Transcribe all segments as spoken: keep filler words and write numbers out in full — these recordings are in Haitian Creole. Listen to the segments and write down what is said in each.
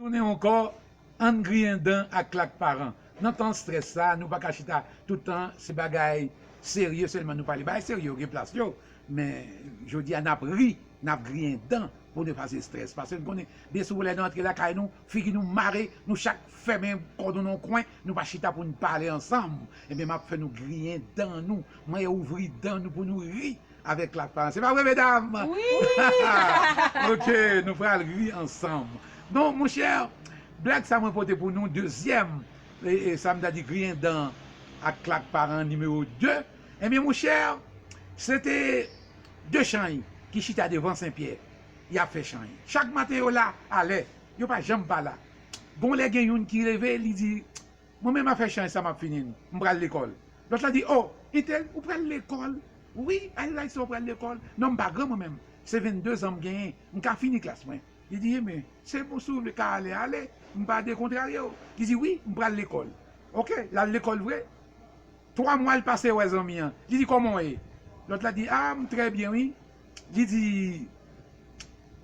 Tounen ankò, ann griyen dan ak klak paran. Nan tan strès sa, nou pa ka chita tout tan, se bagay serye sèlman nou pale. Bagay serye yo gen plas yo, men jodi a n ap ri, n ap griyen dan pou n efase strès. Paske n konnen, byen souvan lè nou antre lakay nou, figi nou mare, nou chak fèmen kò nou nan yon kwen, nou pa chita pou n pale ansanm. Ebyen, m ap fè nou griyen dan nou. Mwen ouvri dan nou pou nou ri avèk klak paran. Se pa vre, medam? Wi! Ok, nou pral ri ansanm. Donk, monchè, blag sa mwen pote pou nou, dezyèm, e, e, sa m ta di griyen dan ak klak paran nimewo de. Ebyen, monchè, se te de chanj ki chita devan Senpyè. Y ap fè chanj. Chak maten yo la, alè, yo pa janm pa la. Gon lè gen youn ki leve, li di, mwen menm afè chanj sa m ap fini, m pral lekòl. Lòt la di, o, entèl, ou pral lekòl? Wi, al la sa ou pral lekòl? Non, m pa gran mwen menm. Se vennde zan m genyen, m ka fini klas mwen. Li di, ebyen, se bon, si w vle ka ale, ale, m pa dekontrarye w. Li di, wi, m pral lekòl. Ok, l al lekòl vre. Twa mwa l pase wè zanmi an. Li di, kòman w ye? Lòt la di, a, m trè byen, wi. Li di,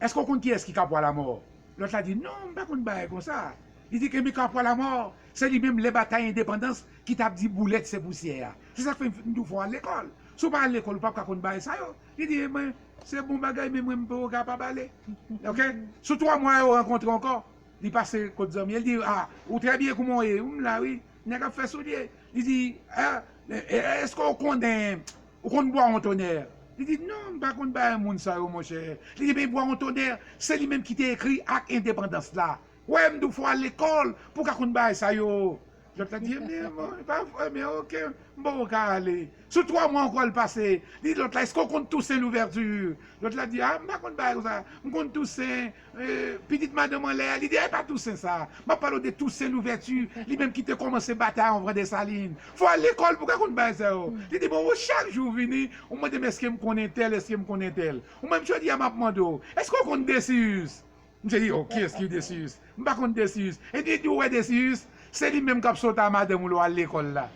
èske w konn kiyès ki Kapwa Lamò? Lòt la di, non, m pa konn bagay konsa. Li di, ebyen Kapwa Lamò, se li menm lè batay endepandans ki t ap di boulèt se pousyè a. Se sa k fè m di w fò w al lekòl. Si w pa al lekòl, ou p ap ka konn bagay sa yo. Li di, ebyen, se bon bagay, men mwen m poko kapab ale. Ok? Sou twa mwa yo rankontre ankò. Li pase kot zanmi an, li di, a, ou trè byen, kòman w ye? M la, wi. Nèg ap fè soulye. Li di, a, e, e, èske w konnen, ou konn Bwawon Tonè? Li di, non, m pa konn bagay moun sa yo, monchè. Li di, men Bwawon Tonè, se li menm ki te ekri ak endepandans la. Wè, m di w fò w al lekòl pou w ka konn bagay sa yo. Lòt la di, ebyen, bon, pa vre, men ok, m poko ka ale. Sou twa mwa ankò l pase, li di lòt la, èske w konn Tousen Louvèti? Lòt la di, a, m pa konn bagay konsa. M konn Tousen, e, pitit madanm anlè a. Li di, e pa Tousen sa. M ap pale w de Tousen Louvèti, li menm ki te kòmanse batay anvan Desalin. Fò w al lekòl pou w ka konn bagay sa yo. Li di, bon, ou chak jou vini, ou mande m èske m konn entèl, èske m konn entèl. Ou menm jodi a m ap mande w, èske w konn Desiyis? Misye di, o, kiyès ki Desiyis? M pa konn Desiyis. Epi di, ou wè Desiyis, se li menm k ap sot a madanm ou lè w al lekòl la.